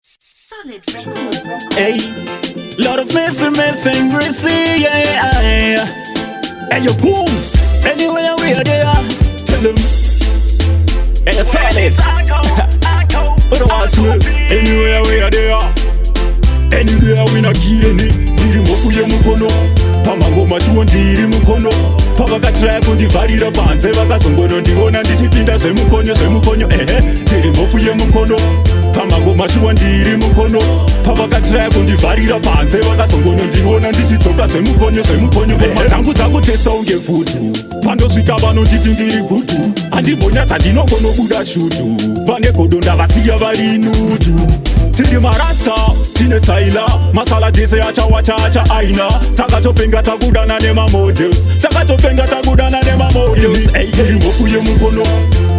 Solid record. Hey, lot of messy, messy, and greasy, yeah, yeah. Hey, yo, goons, anywhere we are there, tell them. Hey, solid. We don't want to anywhere we are there. Anywhere we not any. Ndiri mhofu yemukono pamangoma shuwo ndiri mukono pavakatiraya kundivharira panze vakazongonondiona ndichipinda zvemukonyo zvemukonyo ehe ndiri mhofu yemukono pamangoma shuwa ndiri mukono pavakatiraya kundivharira panze vakazongonondiona ndichidzoka zvemukonyo zvemukonyo ehe dzangu dzakutesta unge voodoo pandosvika vanonditi ndiri good handimbonyatsa ndinongonobuda shutu vane godo ndavasiya vari nude tiri marasta tine staila masala dese achawacha acha aina takatopenga takudana nemamodels takatopenga takudana nemamodels. Ey, ndiri mhofu yemukono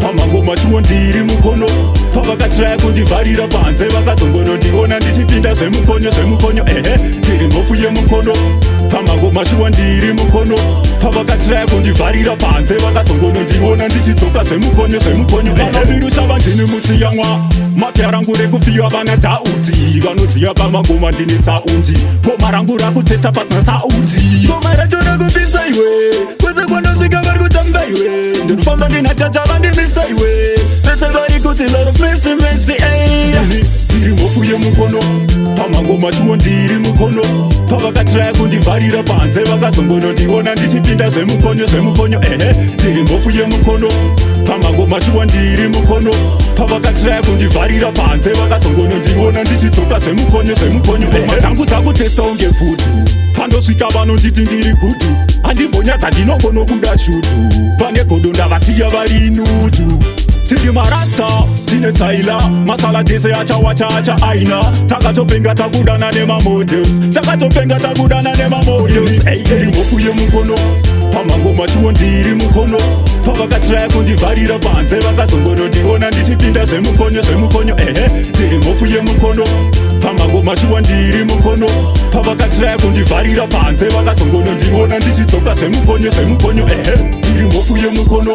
pamangoma shuwo ndiri mukono pavakatiraya kundivharira panze vakazongonondiona ndichipinda zvemukonyo zvemukonyo ehe ndiri mhofu yemukono pamangoma shuwa ndiri mukono pavakatiraya kundivharira panze vakazongonondiona ndichidzoka zvemukonyo zvemukonyo ehe ndini musiyamwa mafia rangu rekufiwa vana dhauti vanoziva pamangoma ndine sound ngoma rangu rakutesta pasina sauti ngoma racho rakupisa iwe kwese kwanosvika vari kutamba iwe ndinofamba ndina chacha vandimisa iwe vese vari kuti Lord of mercy mercy ey ndiri mhofu yemukono pamangoma shuwo ndiri mukono pavakatiraya kundivharira panze vakazongonondiona ndichipinda zvemukonyo zvemukonyo ehe ndiri mhofu yemukono pamangoma shuwa ndiri mukono pavakatiraya kundivharira panze vakazongonondiona ndichidzoka zvemukonyo zvemukonyo ehe dzangu dzakutesta unge voodoo pandosvika vanonditi ndiri good handimbonyatsa ndinongonobuda shutu vane godo ndavasiya vari nude tiri marasta tine staila masala dese achawacha acha aina takatopenga takudana nemamodels takatopenga takudana nemamodels. Ey, ndiri mhofu yemukono pamangoma shuwo ndiri mukono pavakatiraya kundivharira panze vakazongonondiona ndichipinda zvemukonyo zvemukonyo ehe ndiri mhofu yemukono pamangoma shuwa ndiri mukono pavakatiraya kundivharira panze vakazongonondiona ndichidzoka zvemukonyo zvemukonyo ehe ndiri mhofu yemukono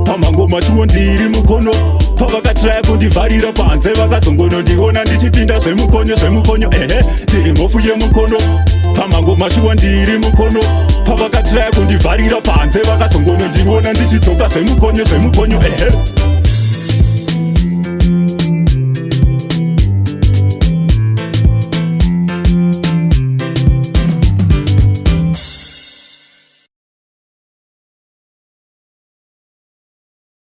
pamangoma shuwo ndiri mukono pavakatiraya kundivharira panze vakazongonondiona ndichipinda zvemukonyo zvemukonyo ehe ndiri mhofu yemukono pamangoma shuwa ndiri mukono pavakatiraya kundivharira panze vakazongonondiona ndichidzoka zvemukonyo zvemukonyo ehe.